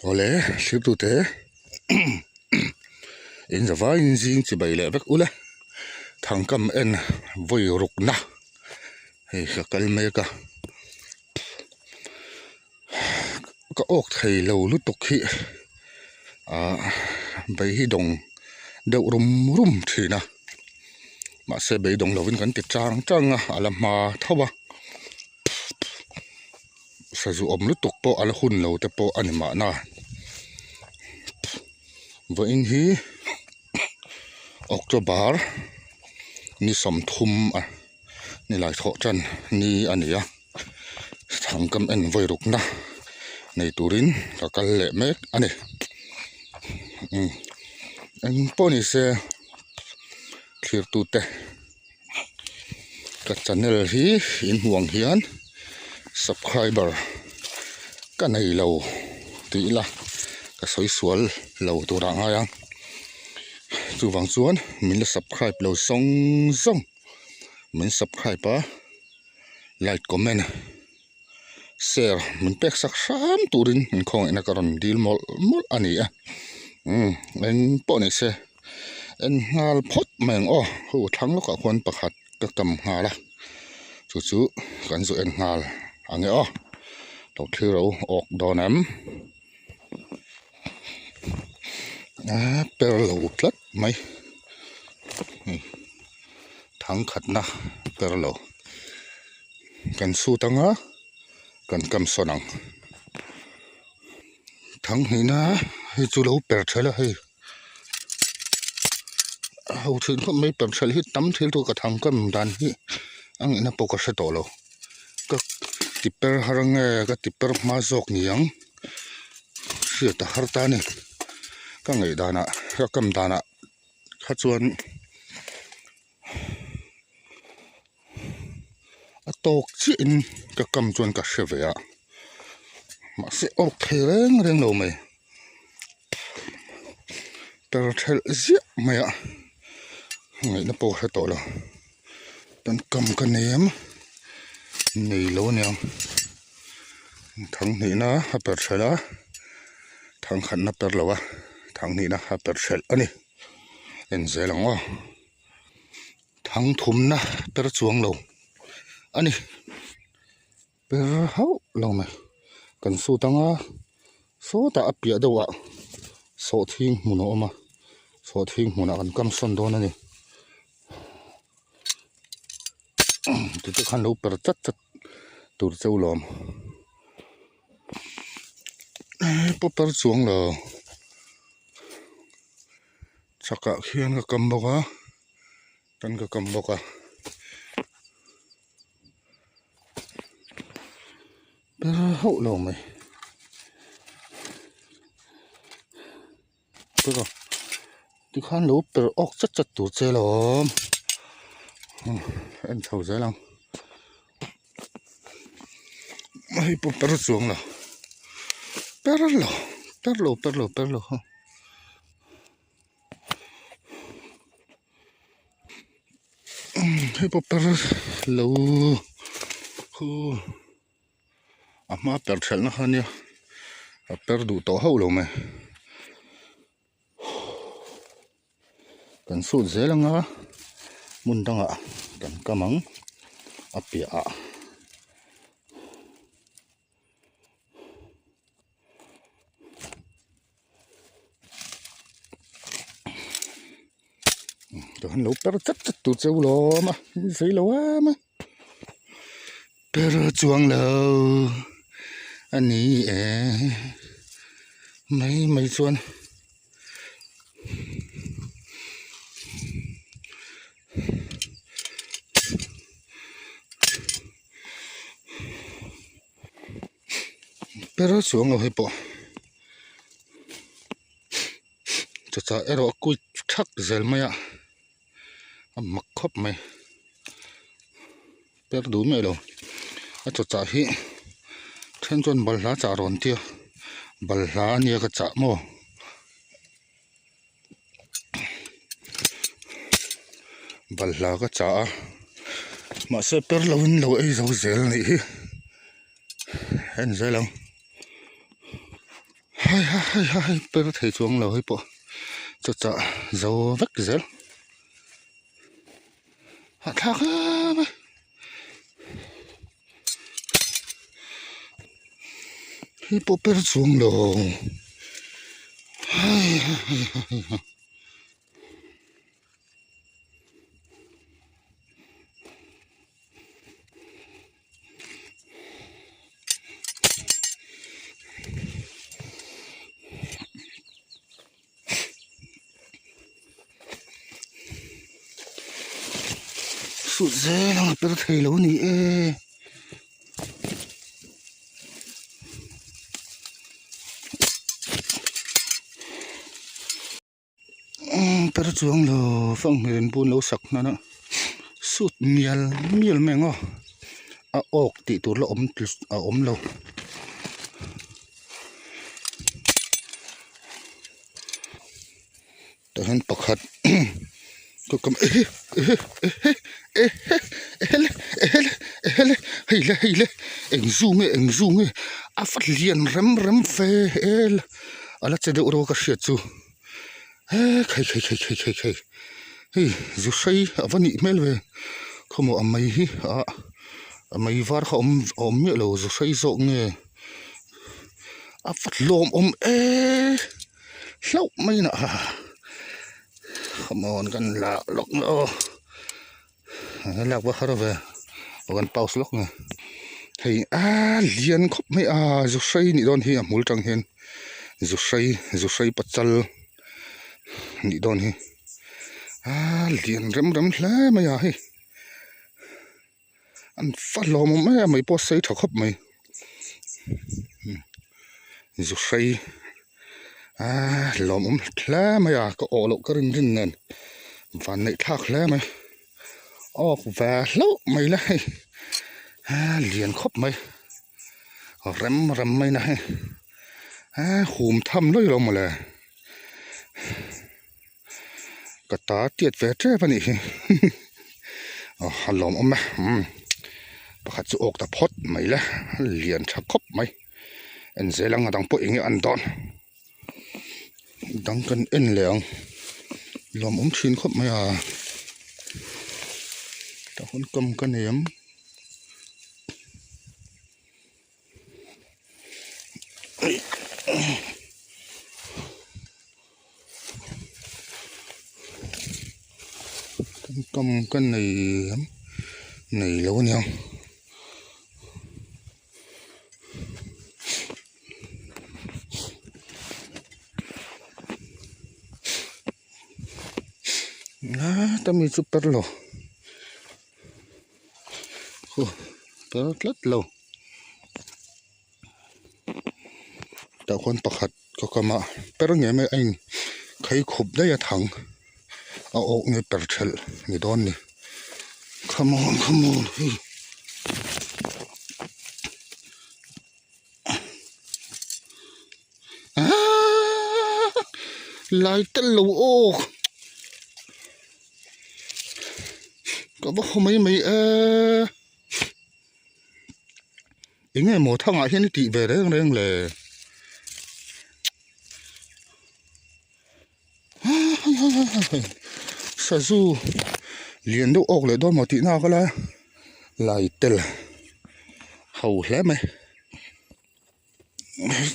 Awle thirtute in zavaiin zing chibai leh vek ula thangkam en vawi rukna hei ka kal mek a ka awk thei lo lutuk hi ah beidawng deuh rum rum thin a mahse beidawng lovin kan ti chang chang a a la hma tho a. Sazu awm lutuk pawh a la hun lo te pawh a ni mahna vawiin hi October ni 30 a ni lai thawh tan ni a ni a thangkam en vawi rukna nei turin ka kal leh mek a ni eng pawh ni se thlir tute. Ka channel hi in hmuh ang hian subscriber ka nei lo tih ila ka sawi sual lo tur ah ngai ang chuvang chuan min la subscribe lo zawng zawng min subscribe a like comment share min pek sak hram turin in khawngaihna ka rawn dil mawlh mawlh a ni a umm eng pawh ni se en nghal phawt mai ang aw hu thlang lawkah khuan pakhat ka kam nghal a chu chu kan zu en nghal ang e aw lo thlir ro awk dawn em a per lo tlat mai thangkhatna per lo. Kan sut anga kan kam sawn ang thang hnihna hei chu lo per thelh a hei a ho thin khawp mai per thelh hi tam thil tur ka thang kam dan hi a ngaihna pawh ka hre tawh lo ka ti per har ange ka ti per hma zawk ni ang hriat a har ta a ni ka ngaih danah ka kam danah kha chuan. A tawk chiah in ka kam chuan ka hre ve a mahse awk thei reng reng lo mai per thelh ziah mai a ngaihna pawh ka hre tawh lo kan kam ka nei em nei lo aniang thang hnihna a per thelh a thang khatna per lo a thang hnihna a per thelh a ni en zel ang aw. Thang thumna per chuang lo a ni per hauh lo mai kan sut anga sawtah a piah deuh ah sawhthing hmun a awm a sawhthing hmunah kan kam sawn dawn a ni tute khan lo per chat chat tur cheu lawm pawh per chuang lo. Chakah khian ka kam bawk a tan ka kam bawk a ber hauh lo mai ber a tikhan lo per awk chat chat tur che lawm en chho zel ang hei pawh per chuang lo per lo per lo per lo per lo. Hei pawh per lo khu a hma per thelhna kha ania a per duh tawh hauh lo mai kan sut zel anga hmun dangah kan kam ang a piah ah. Chuan lo per chat chat tur che u lawm a in sawi lo em a per chuang lo a ni e mai mai chuan. Per chuang lo hei pawh chawchah erawh a kuit thak zel mai a a mak khawp mai per duh miah lo a chawchah hi then chuan balhla chah rawn tia balhla ania ka chah maw. Balhla ka chah a mahse per lo in lo ei zo zel a nih hi en zel ang Hei ha hei ha hei per thei chuang lo hei pawh chaw chah zo vek zel hahthlak em a hei pawh per chuang lo hei ha hei ha hei ha. Sut zel ang a per thei lo a ni e. Per chuang lo fanghmir in bun lo sak hnan a sut mial mial mai ang aw a awk tih tur la awm a awm lo tah hian pakhat ehe ehe ehe ehe ehe le ehe le ehe le hei le hei le eng zu nge eng zu nge a va lian rem rem ve el. A la che deuh ro ka hriat chu he khai khai khai khai khai khai hei zu hrei a va nih hmel ve khawmaw a mei hi ah a mei var kha a awm a awm miah lo zu hrei zawk nge a va hlawm awm e hlauh mai in ah khawmaw kan la lawk mai aw. Lak va har ve aw kan pause lawk nge hei a lian khawp mai a zu hrei nih dawn hi a hmul tang hian zu hrei zu hrei pachal nih dawn hi a lian rem rem hle mai a hei an fa hlawm awm em mai pawh a sei tha khawp mai zu hrei a lawmawm hle mai a ka awh loh ka rin rin nen van neih thlak hle mai awk ve hlauh mai la hei a lian khawp mai rem rem mai na hei a hum tham lawi lo mawle ka ta tiat ve tep a nih hi a lawmawm e pakhat chu awk ta phawt mai la lian tha khawp mai. En zel ang a dang pawh eng nge an dawn dang kan en leh ang lawm awm thin khawp mai a tah hun kam ka nei ang kam ka nei ang nei lo a niang. Ta mi chu per lo huh per tlat lo tah khuan pakhat ka kam a per ngei mai a in khai khup daih a thang a awk nge per thelh ni dawn ni come on come on hei. Lai tel lo aw ka va haw mai mai e eng nge maw thangah hian i tih ve reng reng le sazu lian deuh awk leh dawn maw tih na ka la lai tel ho hle mai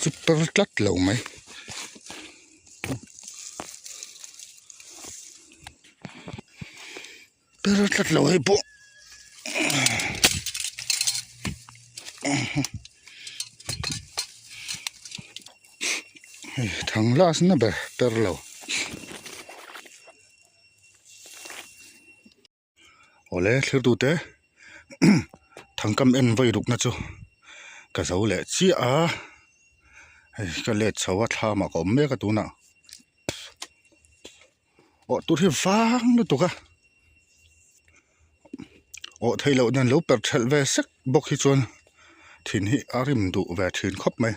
chu per tlat lo mai per tlat lo hei pawh. Hei thang last na ber per lo. Awle thlir tute thangkam en vawi rukna chu ka zo leh chiah a hei ka let chho a thlam ah ka awm mek a tunah awh tur hi vang lutuk a awh theih loh nen lo per thelh ve sek bawk hi chuan thin hi a rim duh ve thin khawp mai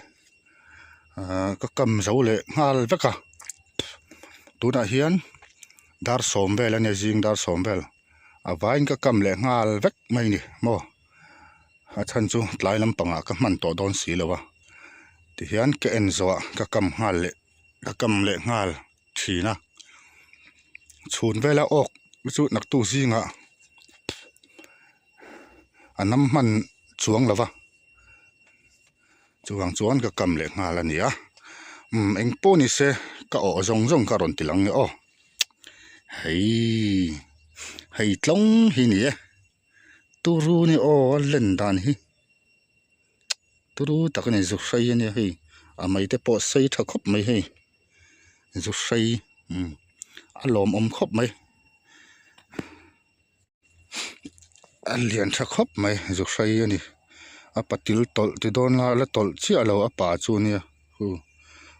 ahh ka kam zo leh nghal vek a tunah hian dar sawm vel a nia zing dar sawm vel a vaiin ka kam leh nghal vek mai a ni maw a chhan chu tlai lampangah ka hman tawh dawn si lo a. Tihian ka en zawhah ka kam nghal leh ka kam leh nghal thin a. Chhun vela awk chu naktuk zingah a nam hman chuang lo va chuvang chuan ka kam leh nghal a ni a umm eng pawh ni se ka awh zawng zawng ka rawn ti lang nge aw hei hei tlawng hi ni e turu ni aw a len dan hi turu tak a ni zu hrei a nia hei a mei te pawh sei tha khawp mai hei zu hrei umm a lawmawm khawp mai. A lian tha khawp mai zu hrei a ni a patil tawlh ti dawn la la tawlh chiah lo a pa chu nia hu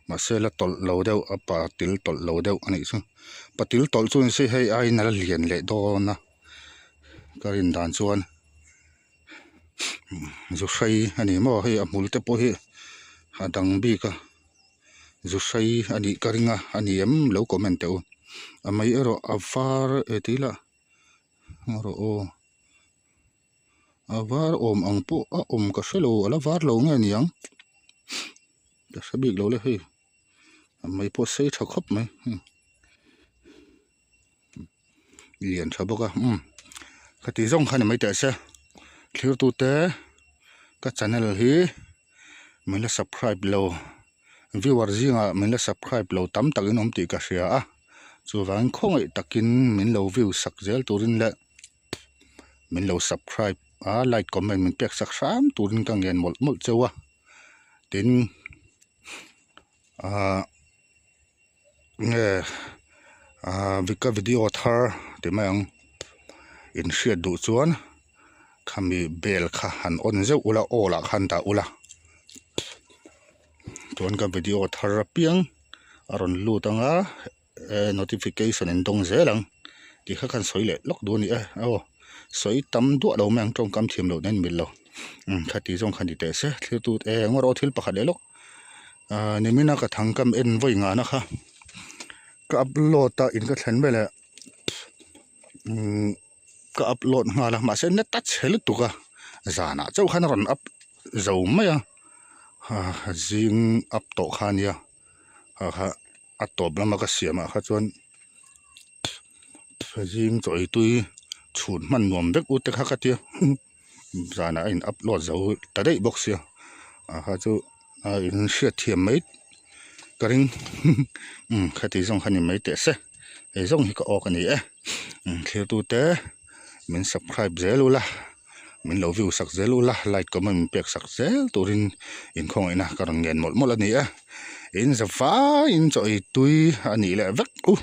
mahse la tawlh lo deuh a patil tawlh lo deuh a nih chu patil tawlh chu ni se hei aiin a la lian leh dawn a ka rin dan chuan zu hrei a ni maw hei a hmul te pawh hi a dang bik a zu hrei a nih ka ring a a ni em lo comment teh u a mei erawh a var e tih lah. Rawh aw a var awm ang pawh a awm ka hrelo a la var lo nge niang ka hre bik lo le hei a mei pawh a sei tha khawp mai lian tha bawk a umm khati zawng kha ni mai teh se thlir tute ka channel hi min la subscribe lo. Viewer zingah min la subscribe lo tam takin awm tih ka hria a, chuvangin khawngaih takin min lo view sak zel turin leh min lo subscribe a like comment min pek sak hram turin ka ngen mawlh mawlh cheu a, tin ahh nge ahh ka video thar ti mai ang in hriat duh chuan khami bell kha han on zeuh ula aw lah khan dah ula. Chuan ka video thar apiang a rawn lut ang a notification in dawng zel ang tih kha khan sawi leh lawk duh a ni e aw sawi tam duah lo mai ang tawngkam thiam loh nen mil lo umm khati zawng kha ni teh se thil tut eng erawh thil pakhat leh lawk ahh nimina ka thangkam en vawi ngana kha ka upload a in ka thlen veleh umm. Ka upload nghal a mahse net a chhe lutuk a zanah chauh khan a rawn up zo mai a ha zing up tawh kha a nia ha kha a tawp lama ka siam ah kha chuan zing chaw ei tui chhun hman nuam vek u te kha ka tia zanah a in upload zo ta daih bawk sia ah kha chu a in hriat thiam mai ka ring umm khati zawng kha ni mai teh se hei zawng hi ka awk a ni e umm thirtute min subscribe zel ula min lo view sak zel ula like comment min pek sak zel turin inkhawngaihna ka rawn ngen mawlh mawlh a ni e in za vaiin chaw ei tui a nih leh vek u.